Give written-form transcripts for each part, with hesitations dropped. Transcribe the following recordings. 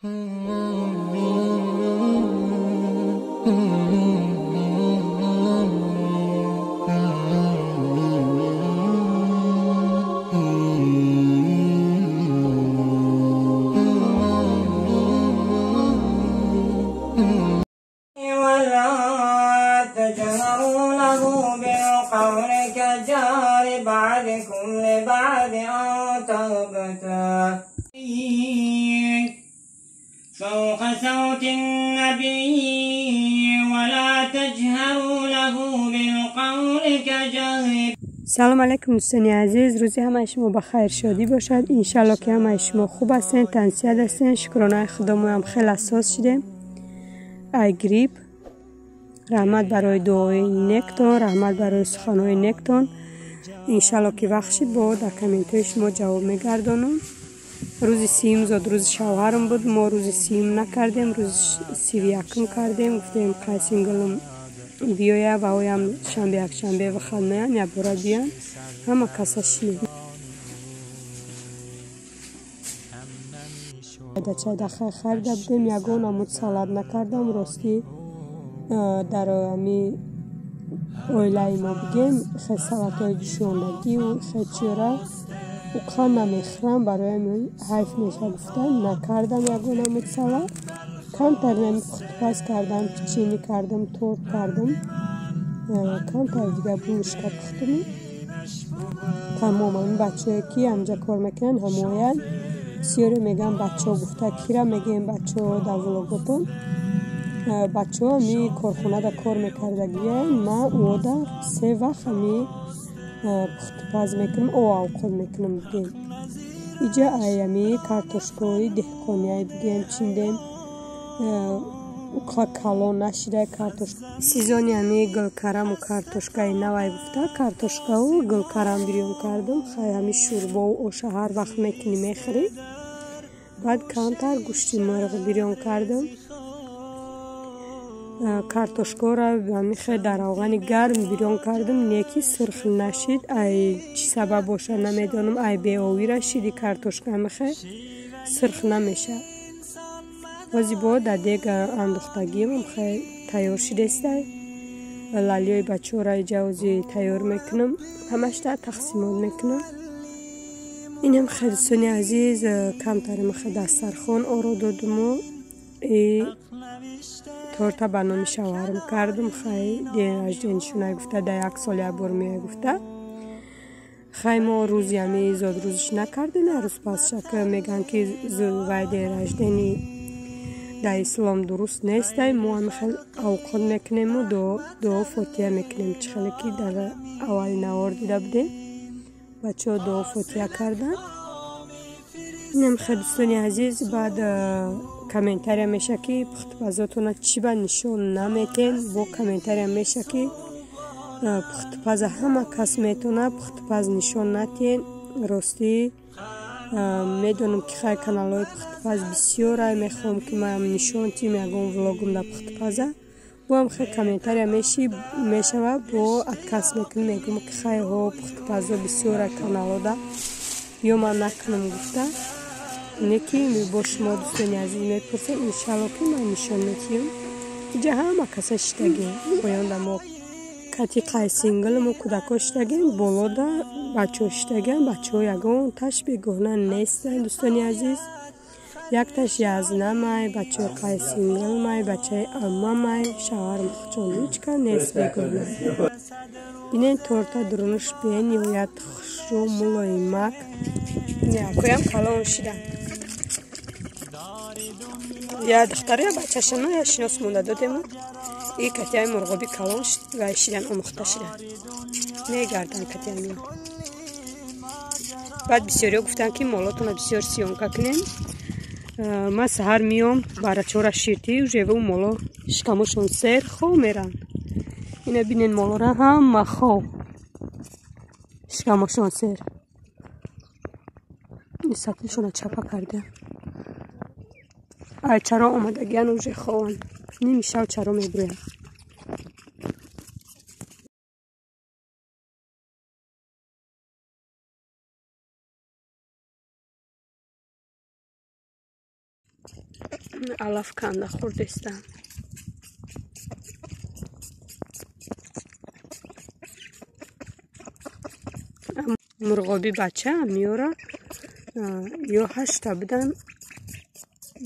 ولا تجهروا له بالقول كجهر بعضكم لبعض أن تهبطوا فوق صوت النبي ولا تجهروا له بالقول كجهر. سلام علیکم دوستان عزیز، روزی همه شما بخیر شادی باشد. انشالله که همه شما خوب هستین، تنسیت هستین. شکرانه خدا ما هم خیلی حساس شدیم ای گریپ. رحمت برای دعای نیکتون، رحمت برای سخنهای نیکتون. انشالله که وقت شد با در کامنت های شما جواب میگردانم. روز سیم زاد روز شوهرم بود، ما روز سیم نکردیم، روز 31 کردیم. گفتیم قسینگلم بیایه و اویم شنبه یک شنبه و خدمه یا برا بیان همه کسا شنید. چای دخل خریده بودیم، یگان امود سالاد نکردم. راستی در امی اویلای ما بگیم خیلی سالات های جوشاندگی و خیلی چیره اوقا نمیخرم، برای امی حیف میشه گفتم نکردم یگان امود سالاد. کمتر نمی پختپز کردم، پچینی کردم، تورت کردم، کمتر دیگه بوشکا پختم. تمام این بچه که همجا کار میکنن همویل بسیاری میگن بچه ها گفته کیرا میگیم بچه ها در ولاگاتون. بچه ها می کارخونه در کار میکردگیه، ما او در سه وقت می پختپز میکنم او اوقات میکنم بگیم. ایجا ایامی کارتوشکای دهقانیای بگیم چیندیم اوقا کالون نشیده کارتوشک. سیزونی همی گلکرم و کارتوشکای نوای گفته کارتوشکا و گلکرم بریون کردم. خیلی همی شوربا و اوشه هر وقت میکنی میخری. بعد کمتر گوشتی مرغ بریون کردم. کارتوشکا را همی خیلی در روغن گرم بریون کردم، نیکی سرخ نشید. ای چی سبب باشه نمیدانم، ای بی آوی را شیدی کارتوشکا همی خیلی سرخ نمیشه. بازی با در دیگ انداختگیم خیلی تیار شده است. لالیای بچه را جوزی تیار میکنم، همش در تقسیمات میکنم. این هم خیلی دوستان عزیز کمتر مخ دسترخوان آرا دادم و تورتا به نام شوهرم کردم. خیلی دین گفته در یک سال یک بار میای گفته. خیلی ما روزی همی زاد روزش نکردیم، روز پس شک میگن که وای دین رجدینی در اسلام درست نیست. ما هم خیلی اوقات میکنیم و دعا فاتحه میکنیم. چه خیلی که در اول نوار دیده بودیم بچه ها دعا فاتحه کردن. اینم خیلی دوستان عزیز. بعد کامنتاری میشه که پختپزاتون چی با نشون نمیتین. با کامنتاری میشه که پختپز همه کس میتونه پختپز نشون نتین. راستی میدونم که خیلی کانال های پختپز بسیاره، میخوام که من نشون تیم یگان ولاگم در پختپزه. با هم خیلی کامنتاری میشوه با عکس میکنم، میگم که خیلی ها پختپز ها بسیاره کانال ها ده یا من نکنم گفته. اینه که با شما دوستان عزیز میپرسم انشالله که من نشون میتیم. اینجا همه کسا شدگیم پایان ده ما کتی قایسینگل ما کودکا شدگیم، بالا ده بچه ها شدگیم. بچه ها یگان تش بیگانه نیستن دوستان عزیز. یک تش یزنه مای، بچه قایسینگل مای، بچه عمه مای، شوهرم خودشون هیچ که نیست بیگانه. بینین تورتا درونش بینیویت خوشرو ملایمک. نیاکویم کلان شدن یا دختره یا بچه‌شون یا شناس مونده دادیم. ای کتیای مرغابی کلان و شیدن آموخته شدن میگردن کتیای میان. بعد بسیاری گفتن که مالاتون بسیار سیانکا کنین. من سحر میام برای چهار شیرتی و جیوه مالا شکمشون سر خو میرن. اینا بینین مالا را هم خو شکمشون سر. این سطلشون چپا کرده. ای چرا آمدگیان اوجه خوان نمیشه و چرا میبریم. Алаф канда хӯрдестанд. Мурғоби бача миёра ё 8та будан,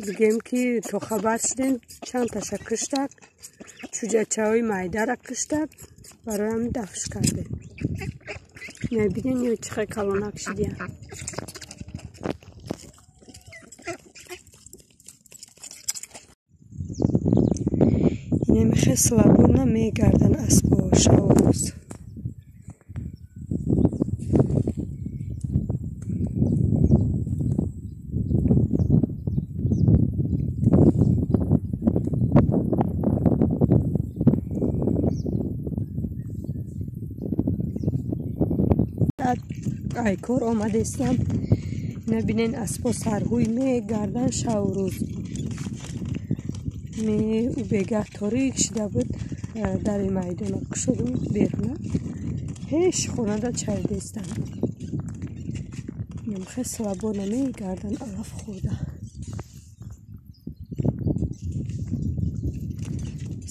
бигем ки то хабар шудем чанд таша киштак, чӯҷачаҳои майдара киштак, барои ҳамин дафш кардем. Мебинен ё чӣ хел калонак шидиян. Инамихел слабона мегардан аспо шаву рӯз. Ай кор омадестам, набинен аспо сарҳӯй мегардан шаву рӯз. Ӯ бегаҳ торик шида буд, дари майдона кушодум беруна, ҳеч хонада чайдестам. Намхе слабона мегардан алаф хӯрда.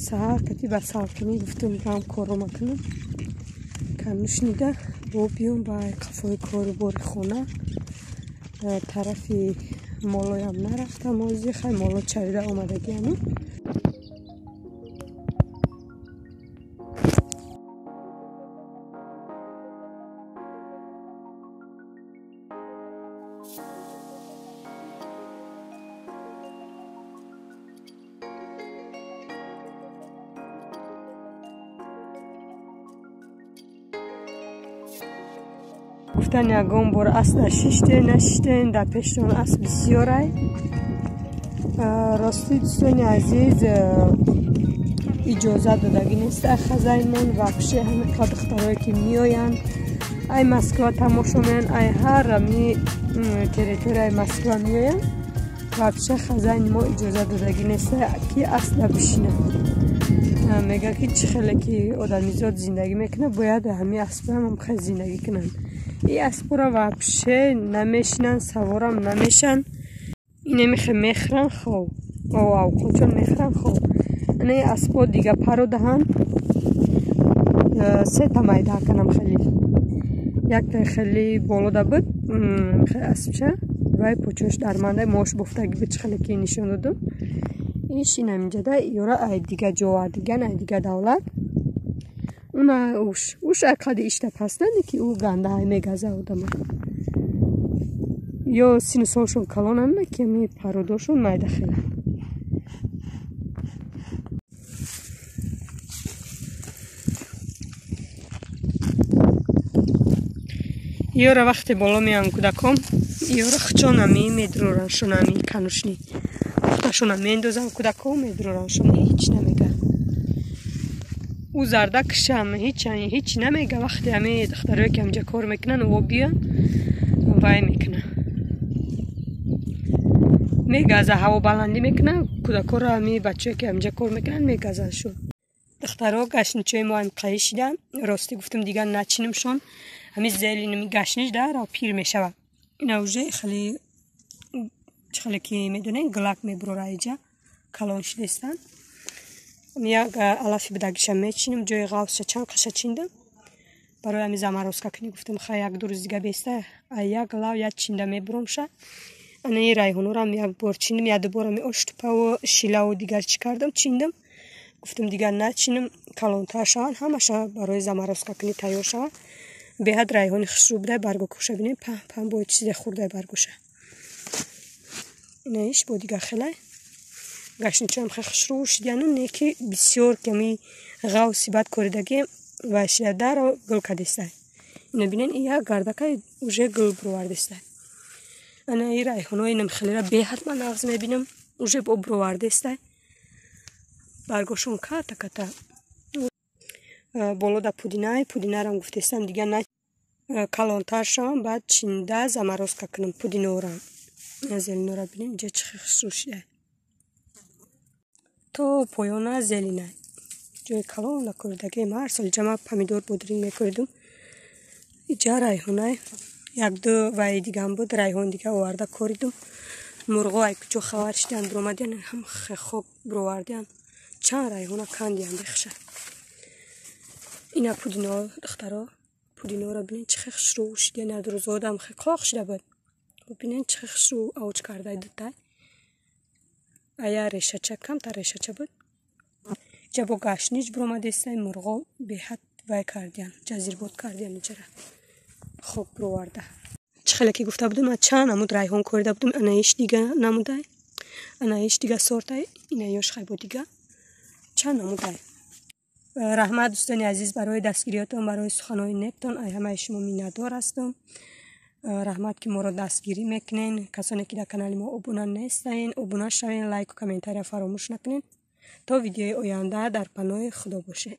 Саҳар кати ба салқинӣ гуфтум рам корро макунам, канушнида бо биём ба қафои кору бори хона. Тарафи молоям нарафтам, ози хай моло чарида омадагиану. Гуфтан ягон бор асп нашиштен, нашиштен, дар пештон асп бисёрай. Рости дӯстони азиз, иҷозат додагӣ нест ай хазаймон. Вообще ҳамин духтарое ки меоянд ай Москва тамошо меоянд, ай ҳар ами территорияи Москва меоянд, вообще хазайни мо иҷозат додагӣ нест ки асп набишинанд. Мега ки чӣ хеле ки одамизод зиндагӣ мекунад, бояд ҳамин аспҳоям ҳам хел зиндагӣ кунанд. И аспора вообще намешинанд, саворам намешанд. Инамихе мехӯранд хоб, авқотшон мехӯранд хоб. Ана аспо дига паро даҳанд, сета майда канам хеле. Якта хеле болода буд аспча, вай почош дарманда мош бофтаги буд, чӣ хеле ки нишон додум. Иш инаминҷада ёра ай дига ҷо овардиган, ай дига давлат. Уна уш ай қади ишта пастанд ки ӯ гандаҳай мегаза одама. Ё сину солшон калонанд, ки ами пародошон майда хеланд. Ёра вақте боло меоянд кӯдакон, ёра хучонами медрораншонами канушни. Пухташона меандозанд кӯдакон, медрораншон, ҳеч намега. Ӯ зарда кишам, ҳеч намега. Вақте ами духтарое ки ҳамҷа кор мекунанд, ӯ биёнд вай мекунанд. Мегаза, ҳаво баландӣ мекунанд, кӯдакоро ами бачае ки ҳамҷа кор мекунанд мегазанд. Духтаро гашничои мо ҳам қаӣ шиданд. Ростӣ гуфтум дигар начинимшон. Ҳами зелинами гашнич даро пир мешавад. Ина уже хеле чӣ хеле ки медонед гулак мебурора иҷа калон шидестанд. Як алафи будагиша мечинем, ҷои ғавсша чанд қаша чиндам. Барои ҳами заморозка кунӣ гуфтам хай як ду рӯз дига беста, як лав як чинда мебуромша. Ана и райҳонорам як бор чиндам, як ду бор ами оштупаву шилаву дигар чӣ кардам чиндам. Гуфтам дигар начинам, калонтар шаванд, ҳамаша барои заморозка кунӣ тайёр шаванд. Беҳад райҳони хушрӯ будай, барго куша бинем, паҳн паҳн бо чизе хӯрдай баргоша. Ина иш бо дигар хелай. Гашничоам хеле хушрӯ шидияну не ки бисёр ками ғавси бад коридагӣ ва шида даро гул кадистай. Ина бинен як гардакай уже гул бировардистай. Ана и райҳонои инам хелера беҳад ман нағз мебинам, уже бо бировардистай. Баргошон ката ката. Болода пудинай, пудинарам гуфтестам дигар на калонтар шавам, баъд чинда заморозка кунам пудинорам. Зеленора бинем инҷа чӣ хел хушрӯ шидай. То поёна зелинай. Ҷои калон накоридагием, ҳар сол иҷа ман помидор бодринг мекоридум. Иҷа райҳонай, як ду ваи дигам буд, райҳон дига оварда коридум. Мурғо ай куҷо хабар шиданд, биромадиян, ҳам хок бировардиян, чанд райҳона кандиян бехша. Ина пудино, духтаро, пудиноро бинен, чӣ хел хушрӯ шидиян. Як рӯзодам хел қоқ шида буд, бинен, чӣ хел хушрӯ авҷ карда дутай. Ая решача, камтар решача буд. Иҷа бо гашнич биромадестай. Мурғо беҳад вай кардиян, ҷазирбод кардиян, иҷара хок бироварда. Чӣ хеле ки гуфта будам, чанд намуд райҳон корида будам. Анаиш дига намудай, анаиш дига сортай, ина ёш хайбо дига чанд намудай. Раҳмат, дӯстони азиз, барои дастгириётон, барои суханҳои нектон. Ай ҳамаи шумо миннатдор ҳастам. Раҳмат, ки моро дастгирӣ мекунен. Касоне ки дар канали мо обуна нестаен, обуна шавен, лайку комментария фаромӯш накунед. То видеои оянда дар паноҳи Худо бошед.